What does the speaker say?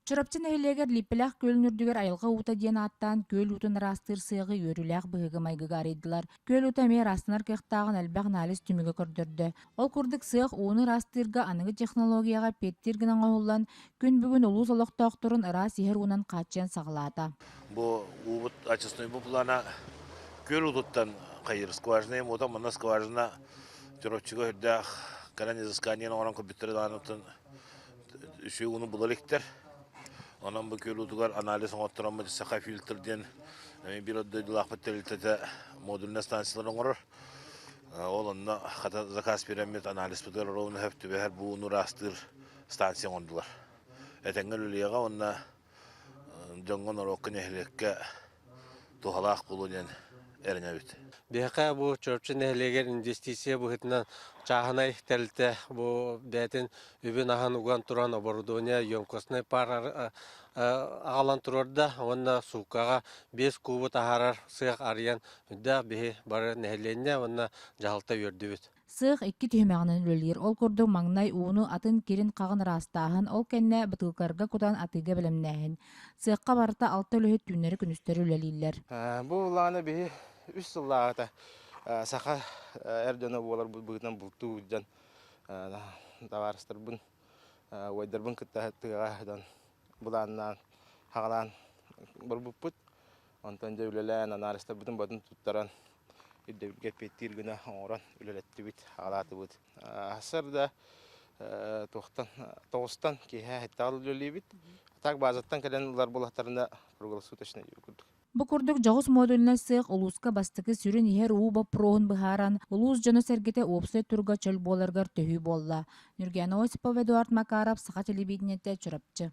Чурапчы нэһилиэгэр Липпэлээх күөлүн үрдүгэр айылҕа уута диэн ааттаан күөл уутун ыраастыыр сыаҕы үөрүүлээх быһыыга-майгыга арыйдылар. Күөл уута эмиэ ыраастанар кыахтааҕын элбэх анализ түмүгэ көрдөрдө. Ол курдук сыах ууну ыраастыырга аныгы технологияҕа эппиэттиир гына оҥоһуллан, күн бүгүн улуус олохтоохторун ыраас иһэр уунан хааччыйан саҕалаата. Бу уубут очистной бу плана күөл уутуттан хайыр скважина уута манна скважина Чурапчыга үрдээх кэлэн изыскание оҥорон көрбүттэрэ даҕаны үчүгэй ууну була иликтэр. Онон бу күөл уутугар анализ оҥоттороммут Саха фильтр диэн биир дойдулаахпыт тэрилтэтэ модульнай станциялары оҥорор. Ол онно хата заказ биэрэммит анализпытыгар ровно сөп түбэһэр бу ууну ыраастыыр станция оҥордулар. Этэҥҥэ үлэлиэҕэ уонна дьоҥҥо, норуокка, нэһилиэккэ туһалаах буолуо диэн эрэнэбит. Биһиэхэ бу Чурапчы нэһилиэгэр инвестиция быһыытынан чааһынай тэрилтэ бу бэйэтин үбүн-аһын уган туран оборудование емкостный паар аҕалан туруорда уонна сууккаҕа 5 кубу таһаарар сыах арыйан үрдээх биһи бары нэһилиэнньэ уонна дьаһалта үөрдүбүт. Сыах икки түһүмэҕинэн үлэлиир. Ол курдук маҥнай ууну атын кирин-хаҕын ыраастааһын, ол кэннэ бытыылкаларга кутан атыыга бэлэмнээһин. Сыахха барыта алта үлэһит түүннэри-күнүстэри үлэлииллэр. Бу былааны биһи үс сыллааҕыта саха эр дьоно буолар быһыытынан бултуу сылдьан табаарыстарбын, убайдарбын кытта тыаҕа дьон былааннаан, хаҕалаан барбыппыт. Онтон дьэ үлэлээн, анализтарбытын батын туттаран, ирдэбилгэ эппиэттиир гына оҥорон үлэлэттибит, аҕалаатыбыт. Аһасар да туохтан тоҕустан киэһэ сэттэ үлэлиибит. Так базаттан кэлэн ылар буоллахтарына круглосуточно курдук. Бу курдук дьоҕус модульнай сыах улууска бастакы сүрүн иһэр уу боппуруоһун быһааран, улуус дьоно-сэргэтэ уопсай туруга чөл буоларыгар төһүү буолла. Нюргиана Осипова, Эдуард Макаров, Саха телевидениетэ, Чурапчы.